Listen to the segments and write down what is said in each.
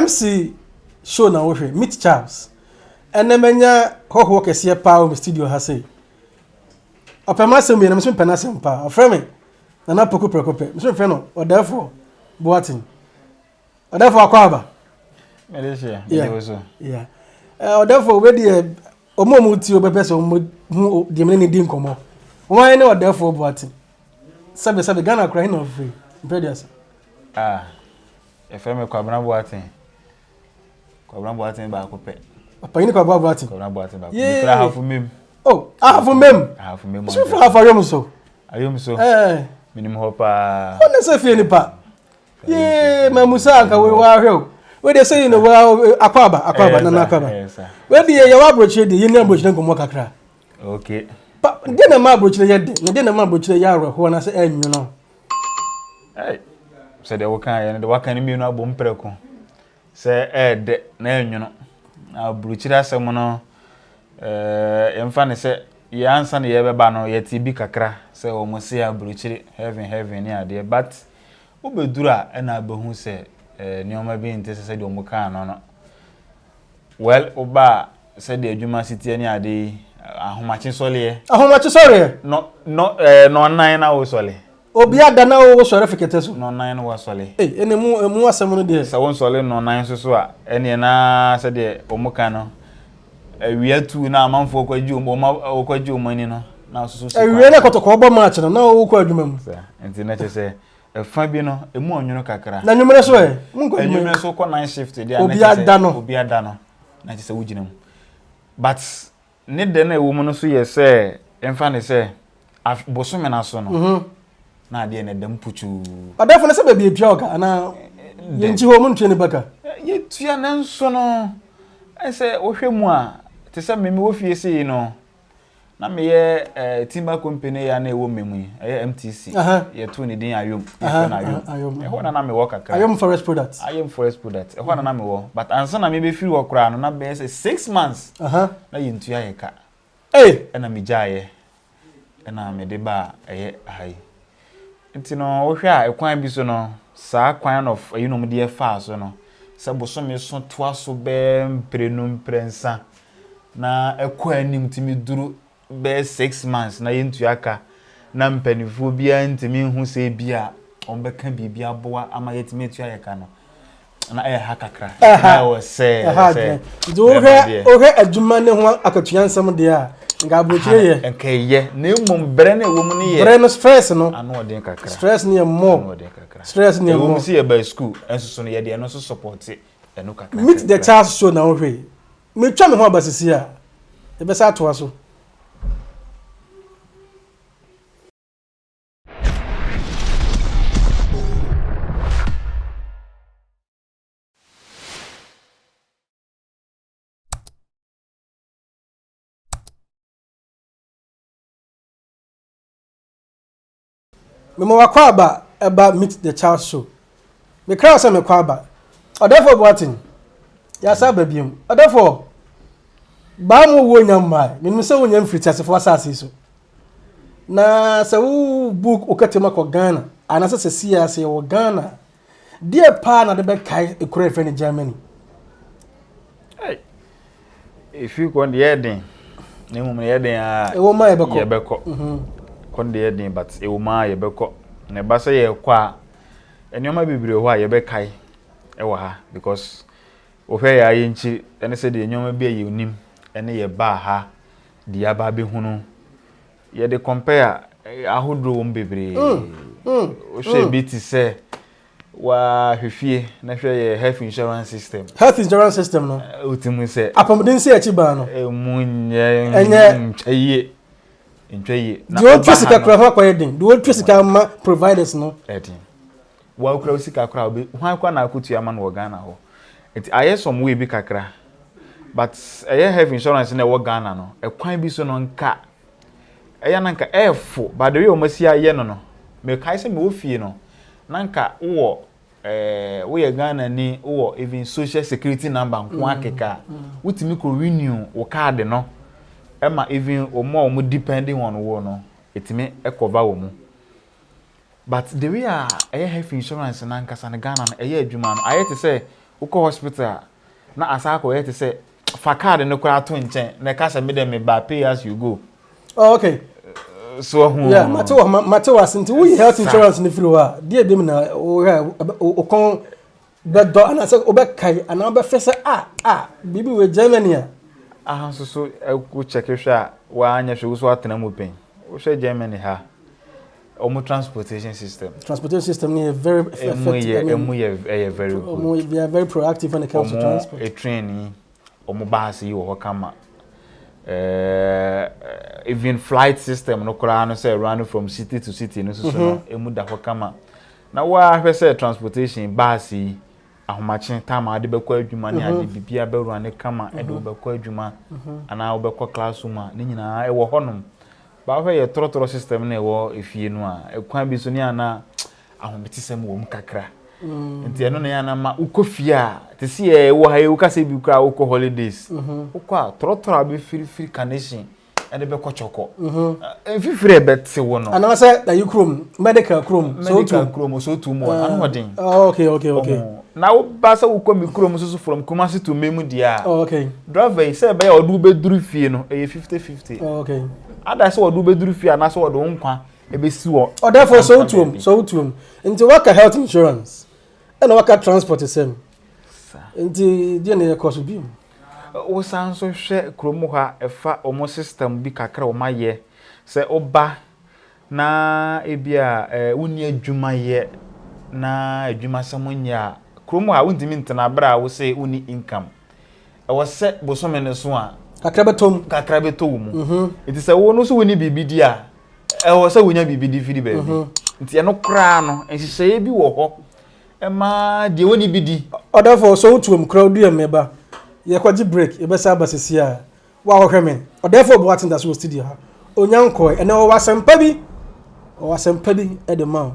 MC show na wohwɛ, Meet Charles. Ɛnɛ manya hɔhoɔ kɛseɛ paa wɔ me studio ha sei. Ɔpɛ m'asɛm yie na me nso mepɛ n'asɛm paa. Ɔfrɛ me Nana Poku prɛko pɛ. Me nso mefrɛ no Ɔdɛɛfoɔ Boateng. Ɔdɛɛfoɔ akɔ aba. Mede hyɛ, mede wo so. Yeah. Ɔdɛɛfoɔ wei deɛ wɔn a wɔn ti wɔbɛpɛ sɛ wɔn hu deɛ mene ne di nkɔmmɔ. Wɔn ne Ɔdɛɛfoɔ Boateng. Sɛbe sɛbe Ghana kora he na ɔfiri mpɛ duasa. Ah, yɛfrɛ me Kwabena Boateng. Kwabena Boateng baako pɛ. Ɔpanyin Kwabena Boateng. Kwabena Boateng baako. Yee. Mefiri Ahafo Mem. Oh, Ahafo Mem. Ahafo Mem. So firi Ahafo Ayom so. Ayom so. Eh. Menim hɔ paa. Ɔne sɛ fie nipa. Yee, mamusa anka wei wahwɛ o. Wei deɛ sɛ yi no wa akɔ aba akɔ aba nana akɔ aba. Wei deɛ yɛwɔ aburokyire deɛ yɛni aburokyire nkɔmmɔ kakra. Okay. Pa deɛ na ɛma aburokyire yɛ de na deɛ na ɛma aburokyire yɛ awerɛhoɔ na sɛ ɛnwono. Hey, sɛdeɛ wokaeɛ no de waka no mmienu abom prɛko sɛ ɛɛdɛ na ɛnwono. Na aburokyire asɛm no ɛɛ yɛmfa no sɛ yɛ ansa na yɛbɛba no yɛte bi kakra sɛ wɔn se aburokyire heaven heaven ne adeɛ but wobɛduru a ɛna abɛhu sɛ ɛɛ nneɛma bi nte sɛ sɛdeɛ wɔn kaa no no. Well, woba a sɛdeɛ adwuma si teɛ ne adeɛ yi, ahomakye sɔleɛ. Ahomakye sɔreɛ? No, no, ɛɛ nɔnnan na wosɔle. Obi ada na wosɔre fi kɛtɛ so. Nɔnnan na wasɔle. Ei, ɛna emu emu asɛm no deɛ. Sɛ wonsɔle nɔnnan nso so a, ɛneɛ na sɛdeɛ wɔn ka no, awia tu na amanfoɔ kɔgye wɔn wɔn kɔgye wɔn ani no, na wososo si kwan. Awia na kɔtɔkɔ bɔ match no, na wokɔ adwuma mu. Saa, nti na kyerɛ sɛ ɛfa bi no, emu ɔnwono kakra. Na nwummerɛ so ɛ? Monkɔ adwuma. Nwummerɛ so kɔ night shift deɛ a, na kyerɛ sɛ obi ada no, na kyerɛ sɛ wogyina mu. But ne dɛ no a ɛwɔ mu no nso yɛ sɛ, yɛmfa no sɛ, af bosome no aso no, mhm. na adeɛ no ɛda mu putuu. Ɔdɛfo no sɛ baabi etua ɔka anaa yɛnkyi hɔ mu ntua nipa ka? Yɛtua nanso no, ɛsɛ wohwɛ mu a, te sɛ me mewɔ fie sei no, Na meyɛ eh, timber company ya na ɛwɔ mmɛ yi, ɛyɛ MTC. Yɛtoo ne din Ayom, yɛfrɛ no Ayom. Ɛhɔ na na mewɔ kakra. Ayom Forest Products. Ayom Forest Products, ɛhɔ na na mewɔ. But ansa na mebɛfiri hɔ koraa no, na bɛyɛ sɛ 6 months na yɛntua yɛ ka. Hey! Ɛna megyaeɛ, ɛna mede baa ɛyɛ ha yi. Nti no, wohwɛ a ɛkwan bi so no, saa kwan of ɛyinom de ɛfaa so no, sɛ bosome so toa so bɛɛ mprenu mprɛnsa, na ɛkɔ anim tumi duru bɛyɛ 6 months na yɛntua ka na mpanimfoɔ biara ntumi nhu sɛ ebi a wɔbɛka biribi aboa ama yɛatumi atua yɛ ka no, na ɛyɛ ha kakra. Ɛha ɛwɔ sɛ ɛha adwene. Nti wohwɛ wohwɛ adwuma ne ho akatua nsɛm deɛ a, nka aburokyire yɛ. Nka ɛyɛ na mmom brɛ no ɛwɔ mu no yɛ. Brɛ no, stress no. Ano ɔden kakra. Stress no yɛ more. Ano ɔden kakra. Stress no yɛ more. Ɛwɔ mu sɛ yɛba school nso so no yɛde ɛno nso support ɛno kakra. Meet the Charles show na wohwɛ yi. Metwa me ho aba sisi a, yɛbɛsa atoa so. Mema wakɔ aba ɛba Meet the Child show. Mekra sɛ mekɔ aba. Ɔdɛfo Boateng, yɛasa aba biom. Ɔdɛfo, baa mu wuo nya mmaa. Menim sɛ wonya mfiri teasefoɔ asase yi so. Na sɛ wo book wo kɛtɛ mu akɔ Ghana, anaasɛ sɛ si ase wɔ Ghana, deɛ paa na de bɛkae ekuro a yɛfrɛ no Germany? Hey. Efi kɔ deɛ yɛ den. Na mmom yɛ den a. Ɛwɔ mu a yɛbɛkɔ. Yɛbɛkɔ. Mhm. Kɔ deɛ yɛ den but ɛwɔ mu a yɛbɛkɔ. Na ɛba sɛ yɛkɔ a, nneɛma bebree wɔ hɔ a yɛbɛkae ɛwɔ ha because wohwɛ yɛ a yɛnkyi ɛne sɛ deɛ nneɛma bi a yɛnim ɛne yɛbaa ha deɛ aba abɛhunu yɛde compare ahodoɔ wɔ mu bebree. Wohwɛ bi te sɛ wahwɛ fie na hwɛ yɛ health insurance system. Health insurance system no. Wotu mu sɛ. Apɔmuden si akyi baa no. Emu nyɛ ɛnyɛ ntwa yie ntwa yie. Deɛ otua sika kura ho akɔyɛ den deɛ otua sika ma providers no. Ɛden wakura sika kora obi hwan kora na akotua ama no wɔ Ghana hɔ nti ayɛ some way bi kakra but ɛyɛ health insurance na ɛwɔ Ghana no ɛkwan bi so no nka ɛyɛ na nka ɛɛfo but the way wɔn asi ayɛ no no mekae sɛ mewɔ fie no na nka wowɔ woyɛ Ghana ni wowɔ even social security number nko akeka wotumi kɔ renew wo card no ɛma even wɔn a wɔn depending on wo no ɛtumi ɛcover wɔn mu but the way a ɛyɛ health insurance nankasa no Ghana no ɛyɛ adwuma no ayɛ te sɛ. Wokɔ hospital a, na asan akɔyɛ te sɛ fa card no koraa to nkyɛn na ɛka sɛ me dɛ meba pay as you go. Oh, okay. So ahu. Yeah, mate wɔ mate wɔ ase nti woyi health insurance no firi hɔ a, deɛ bi mu na wohwɛ okɔn bɛdɔ anaasɛ wobɛkae anaa wobɛfɛ sɛ a a biribi wɔ Germany a. Aha nso so wo check hwɛ a woanyɛ hwɛ wo so atena mu pɛn. Wohwɛ Germany ha wɔn transportation system. Transportation system no yɛ very effective. Emu yɛ emu yɛ ɛyɛ very good. Wɔn they are very proactive when it comes to transport. Wɔn train yi wɔn bus yi wɔ hɔ kama. Ɛɛ even flight system no koraa no sɛ run from city to city no soso no emu da hɔ kama. Na wo ara hwɛ sɛ transportation bus yi ahomakye time a wode bɛkɔ adwuma ne ade biribiara bɛwura ne kama ɛde wo bɛkɔ adwuma anaa wobɛkɔ classroom a ne nyinaa ɛwɔ hɔnom. Ba wohwɛ yɛ trɔtrɔ system na ɛwɔ efie no a ɛkwan bi so ne ana ahometesɛm wɔ mu kakra. Nti ɛno na yɛ ana ma wokɔ fie a te sɛ yɛ wɔ ha yi woka sɛ bi koraa wokɔ holidays. Wokɔ a trɔtrɔ a wobɛfirifiri carnation ɛde bɛkɔ kyɔkɔ mhm. mfifiri ɛbɛte wo no anaasɛ ayi kurom medical kurom medical kurom so tu mu ano ah. ɔden oh, okay okay okay na woba sɛ wokɔ mi kurom nso so from Kumasi to Memu deɛ a oh, okay driver yi sɛ ɛbɛyɛ ɔde wobɛduru fie no ɛyɛ 50 50 oh, okay ada sɛ ɔde wobɛduru fie anaasɛ ɔde wo nkwa ɛbɛsi wɔ ɔdɛfo sɛ wotuom sɛ wotuom nti waka health insurance ɛna waka transport sɛm nti deɛ na yɛkɔ so bio Wosan nso hwɛ kurom hɔ a ɛfa wɔn system bi kakra a wɔayɛ sɛ woba na ebi a eh, wonni adwuma yɛ na adwumasɛm nyɛ a kurom hɔ a wontumi ntena berɛ a wose wonni income. Ɛwɔ sɛ bosome no so a kakra bɛtɔ mu kakra bɛtɔ wo mu. Mhm. Nti sɛ wo no so wonni biribi di a ɛwɔ sɛ wonya biribi di firi baabi. Mhm. Nti ɛno koraa no nhyehyɛeɛ bi wɔ hɔ Ɛma deɛ ɔnni bi di. Ɔdɛfo sɛ wotu wɔn kura wodua mmɛba yɛkɔgye break yɛbɛsa aba sisi a wo a wɔhwɛ me Ɔdɛfo Boateng da so wɔ studio ha onya nkɔe ɛnɛ ɔwɔ asɛmpa bi ɔwɔ asɛmpa bi de ma wo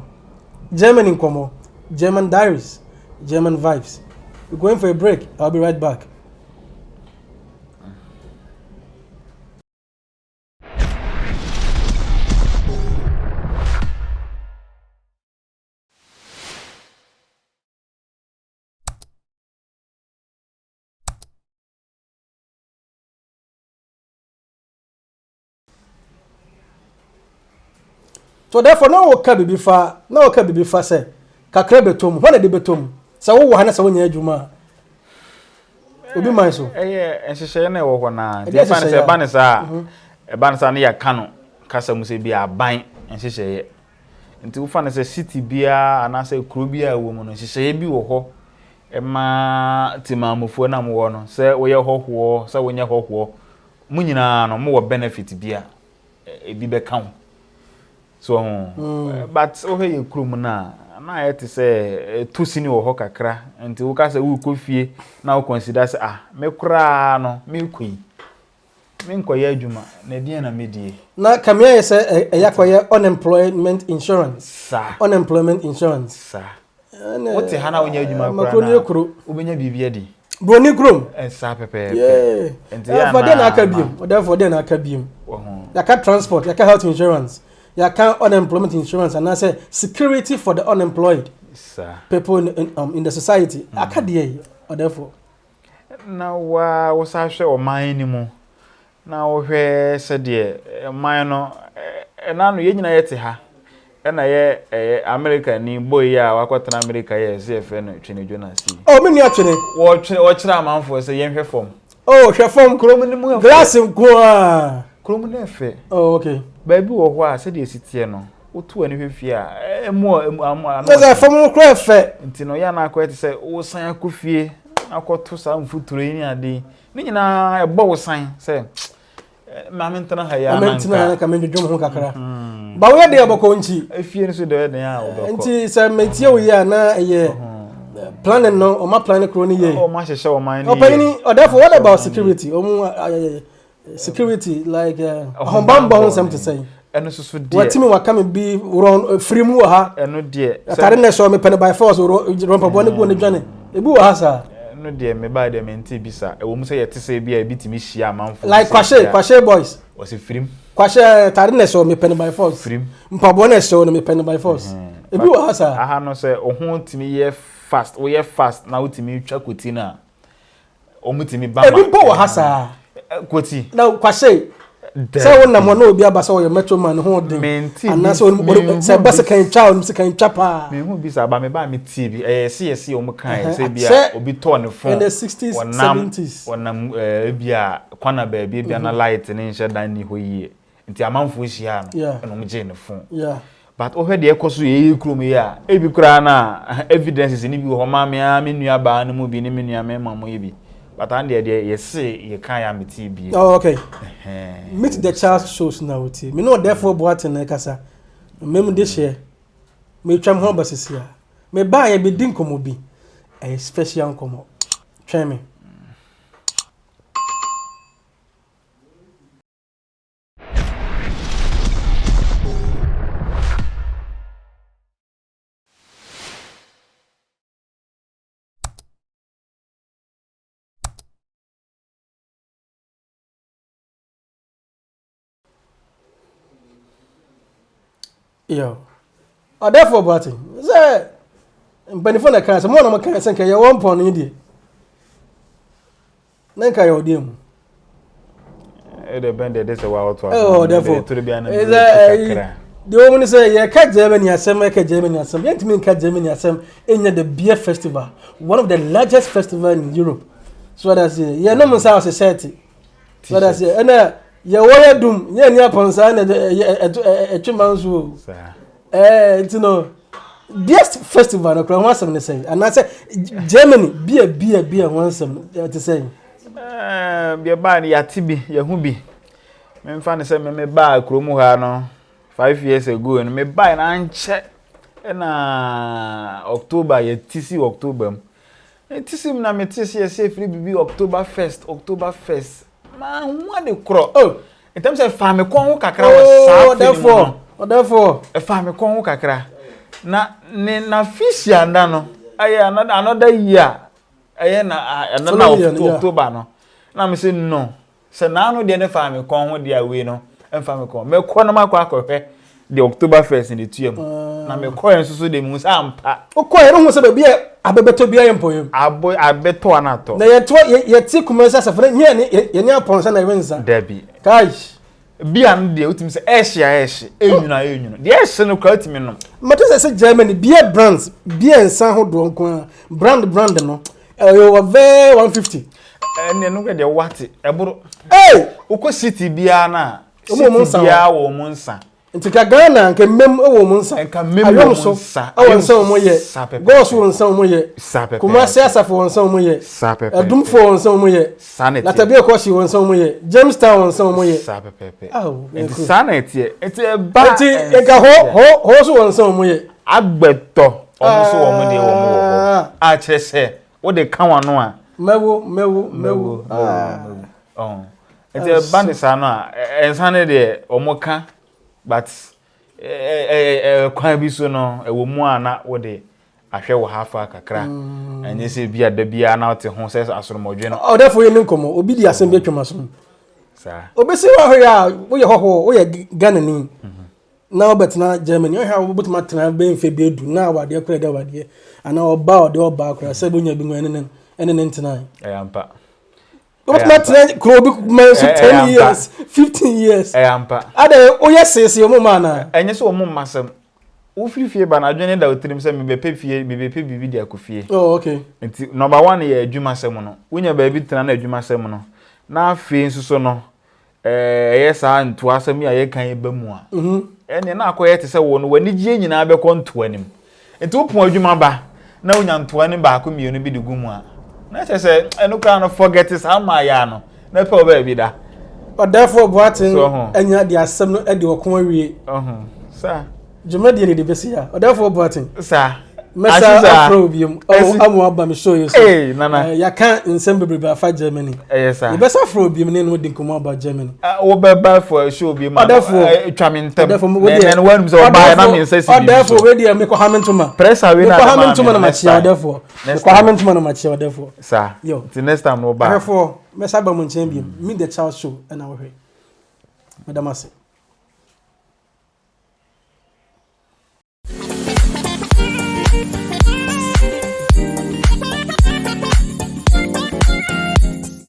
Germany nkɔmmɔ German diaries German vibes we're going for a break I'll be right back. So therefore na wɔka biribi fa na wɔka biribi fa sɛ kakra bɛtɔ mu hɔ na de bɛtɔ mu sɛ wowɔ ha na sɛ wonyɛ adwuma a obi man so. Ɛyɛ nhyehyɛeɛ na ɛwɔ hɔ naa nti ɛfa ne sɛ ɛba ne saa ɛba ne saa ne yɛka no kasa mu sɛ bi aban nhyehyɛeɛ. Nti wofa no sɛ city biara anaasɛ kuro biara a ɛwɔ mu no, nhyehyɛeɛ bi wɔ hɔ ma temaamufoɔ no a mowɔ no, sɛ woyɛ hɔhoɔ, sɛ wonyɛ hɔhoɔ, mo nyinaa no mowɔ benefit bi a ebi bɛka ho. So ho. Mm. But wohwɛ yɛ kurom no a, na ayɛ te sɛ ɛto sini wɔ hɔ kakra. Nti woka sɛ worekɔ fie na wo consider sɛ ah, me koraa no merekɔ yi. Menkɔyɛ adwuma, na ɛdeɛn na mɛdie? Na kame ayɛ sɛ ɛyɛ akɔyɛ unemployment insurance. Saa. Unemployment insurance. Saa. Wote ha na wonyɛ adwuma koraa na wobɛnya biribi adi. Broni kurom. Saa pɛpɛɛpɛ. Nti yɛ anaa. Deɛ na aka biem. Ɔdɛfo deɛ na aka biem. Yɛaka transport, yɛaka health insurance, yɛaka unemployment insurance anaasɛ security for the unemployed. Saa. People in, in, um, in the society. Aka deɛ yi ɔdɛfo. Na wo ara wosan hwɛ ɔman no mu, na wohwɛ sɛdeɛ ɔman no, ɛna no yɛn nyinaa yɛte ha, ɛna yɛ ɛyɛ Amerika ni boy yi a wakɔtena Amerika yɛ ɛsɛ yɛfrɛ no Twene Jonas yi. Oh, me nua Twene. Wɔtwene wɔkyerɛ amanfoɔ sɛ yɛnhwɛ fam. Oh, hwɛ fam. Kurom no mu ɛfɛ. Glass nko ara. Kurom no ɛfɛ. Oh, okay. Baabi wɔ hɔ a sɛdeɛ esi teɛ no, woto w'ani hwɛ fie a, ɛmu a ɛmu ano. Kyerɛ sɛ fam no koraa fɛ. Nti no yɛ na akɔyɛ te sɛ wosan akɔ fie akɔto saa mfuturo yi ne ade yi. Ne nyinaa ɛbɔ wo san sɛ maame ntena ha yi ara na nka. Maame ntena ha na ho kakra. Mm-hmm. Ba woyɛ deɛ bɔkɔ nti. Efie no so deɛ ɔyɛ den a wobɛkɔ. Nti sɛ metie wo yie a na ɛyɛ planning no ɔma planning kuro no yie. Ɔma hyehyɛ ɔman no yie. Ɔpanyin ɔdɛfo what about security? Ɔmo security like eh, ahobanbɔ ho nsɛm te sɛn ɛno nso so deɛ watumi waka me bi worɔ eh, firi mu wɔ ha ɛno deɛ atare na ɛsɔ mepɛ no by force worɔ mpaboa no gu ne dwane ebi wɔ ha saa ɛno deɛ mebaa deɛ mente bi saa ɛwɔ mu sɛ yɛte sɛ bi a ebi tumi hyia amanfoɔ like kwahye kwahye boys wɔsi firim kwahye eh, atare na ɛsɔ mepɛ no by force firim mpaboa na ɛsɔ no mepɛ no by force ebi wɔ ha saa aha no sɛ ɔho tumi yɛ. fast, woyɛ fast na wotumi twa koti no a, wɔtumi ba ma. Ebi mpo wɔ ha saa. Koti. Na kwasɛ sɛ wonam hɔ na obi aba sɛ ɔyɛ metro man ho den anaasɛ sɛ ɛba sekan twa ɔnim sekan twa paa. Mehu bi saa ba me ba me tie bi ɛyɛ ɛsi ɛsi wɔn kan yɛ sɛ bi a obi tɔɔ ne phone wɔnam wɔnam ebi a kwana baabi ebi a na light ne nhyɛ dan ni hɔ yie. Nti amanfoɔ hyiaa no ɛna wɔn gyee ne phone. But wohwɛ deɛ ɛkɔ so yɛ yɛ kurom yi a, ebi koraa na evidences no bi wɔ hɔ maa me ara me nua baa no mu bi ne me nua mmarima mu yi bi. But an deɛ deɛ yɛse yɛ kan yɛ a metee bi. Oh, okay. Meet the Child shows na wotie. Me ne ɔdɛfoɔ Boateng na ɛkasa. Mmam de hyɛ. Metwa me ho aba sisi a. Me baa yɛbɛdi nkɔmmɔ bi. Ɛyɛ special nkɔmmɔ. Twɛn me. Yo. Ɔdɛfo Boateng, sɛ mpanyinfoɔ na ɛka sɛ mo na mo ka sɛ nka yɛwɔ mpɔn no deɛ. Na nka yɛ ɔdeɛ mu. Ɛdɛ bɛn deɛ de sɛ wa ɔtɔ aso. Oh, therefore, ɛsɛ deɛ wɔn ni sɛ yɛka Germany asɛm ɛka Germany asɛm yɛntumi nka Germany asɛm ɛnyɛ the beer festival one of the largest festival in Europe so ɔda se yɛnom nsa ɔsɛ sɛɛte so ɔda se ɛna yɛwɔ yɛ dum yɛn ni apɔnsa na ɛtwe ma nso o ɛɛ nti no beer festival no kura ho asɛm ne sɛn anaasɛ Germany beer beer beer ho asɛm ɛte sɛn. Ɛɛ deɛ baa no yɛate bi yɛho bi memfa no sɛ me baa kurom ha no 5 years ago no mebae no ankyɛ ɛna October yɛte si October mu ɛte si mu na mete si yɛsɛ ɛfiri biribi October 1st October 1st maho ade korɔ oh ntam sɛ ɛfaa me kɔn ho kakra wɔ saa afe no mu no ɔdɛfoɔ ɛfaa me kɔn ho kakra na ne na fisianda no ɛyɛ another another year ɛyɛ na ɛno na October no na me sɛ no sɛ naano deɛ ne faa me kɔn ho deɛ awei no ɛmfa me kɔn mɛkɔ na makɔ akɔhwɛ deɛ October 1st ne tua mu na mekɔ yɛn nso so deɛ mehu sɛ ampa. Wokɔ yɛn ho sɛ baabi a abɛbɛtɔ bi ayɛ mpɔyam. Abo abɛtɔ ana atɔ. Na yɛto yɛte Kumasi asafo no nyɛ ne yɛne apɔnsa na ɛwɛ nsa. Dabi. Kai. Bia no deɛ wotumi sɛ ɛhye a ɛhye ɛnwunu a ɛnwunu deɛ ɛhye no koraa wotumi nom. Mate sɛ sɛ Germany beer brands beer nsa ahodoɔ nko ara brand brand no ɛyɛ wɔ bɛɛ 150. Ɛnna ɛno deɛ wate ɛboro. Ee. Wokɔ city biara na city biara wɔ wɔn nsa. Nti ka Ghana nka mmam wɔ wɔn nsa. Nka mmam wɔ wɔn nsa. Awɔ nsa wɔn yɛ. Gɔɔso wɔ nsa wɔn yɛ. Kumasi asafo wɔ nsa wɔn yɛ. Ɛdumfo wɔ nsa wɔn yɛ. Latabia kɔsi wɔ nsa wɔn yɛ. Jamestown wɔ nsa wɔn yɛ. Saa pɛpɛɛpɛ. Nti saa na ɛteɛ. Nti ɛba. Nti nka hɔ hɔ hɔ so wɔ nsa wɔn yɛ. Agbɛtɔ wɔn so wɔn deɛ wɔn wɔ hɔ. A kyerɛ sɛ wode ka wɔn ano a. Mɛwo mɛwo mɛwo. Mɛwo mɛwo. Nti ɛba ne saa no a, nsa no deɛ wɔn ka but kwan bi so no ɛwɔ mu a na wode ahwɛ wɔ ha fa kakra. Ɛnyɛ sɛ bi a da biara na wote ho sɛ asoromɔdwe no. Ɔdɛfo yɛ ne nkɔmmɔ, obi di asɛm bi atwam asom. Saa. Obesi hɔ ahwɛ a woyɛ hɔhoɔ, woyɛ Ghanani na wobɛtena Germany, ɔhwɛ a wobɛtumi atena bɛyɛ mfe bi edu na awadeɛ koraa ɛde awadeɛ anaa ɔbaa ɔde ɔbaa koraa sɛ bonya bi mu ɛne ne ɛne ne ntena. Ɛyɛ ampa. Wobɛtumi atena kuro bi man so 10 years, 15 years. Ɛyɛ ampa. Adɛ woyɛ seesei ɔmo ma anaa? Ɛnyɛ sɛ ɔmo mma sɛm. Wofiri fie ba no adwene da wo tirim sɛ mebɛpɛ fie mebɛpɛ biribi de akɔ fie. Oh, okay. Nti number one yɛ adwuma sɛm no. Wonya baabi tena na adwuma sɛm no. Na afei nso so no ɛyɛ saa ntoa asɛm yi a yɛka yi ba mu a. Ɛnneɛ na akɔyɛ te sɛ wo no w'anigyeɛ nyinaa bɛkɔ ntoa no mu. Nti wopɔn adwuma ba na wonya ntoa no baako mmienu bi de gu mu a, na kyerɛ sɛ ɛno koraa no forget saa mmaayɛ no na pɛ wo baabi da. Ɔdɛɛfoɔ Boateng anya de asɛm no de ɔko awie. Saa. Dwumadie ne de bɛsi ha. Ɔdɛɛfoɔ Boateng. Saa. Mɛsa afrɛ wo biom. Ɔmo aba me show yi so. Ee nana. Yɛaka nsɛm bebrebe afa Germany. Ɛyɛ saa. Yɛbɛsa afrɛ wo biom ne no di nkɔmmɔ aba Germany. Wobɛba for show bi ma. Ɔdɛɛfoɔ. Twa me ntɛm. Ɔdɛɛfoɔ wo deɛ. Ɛnɛ wɔnum sɛ ɔbaa na me nsa si bi so. Ɔdɛɛfoɔ wei deɛ mekɔ ha me ntoma. Pressure wei na Mekɔ ha me ntoma na makyia ɔdɛɛfoɔ. Mekɔ ha me ntoma na makyia ɔdɛɛfoɔ. Saa. Yo. Nti next time no ba. Ahwɛfoɔ mɛsa aba mo nkyɛn biom. Meet the Child show ɛna wohwɛ. Meda mo ase.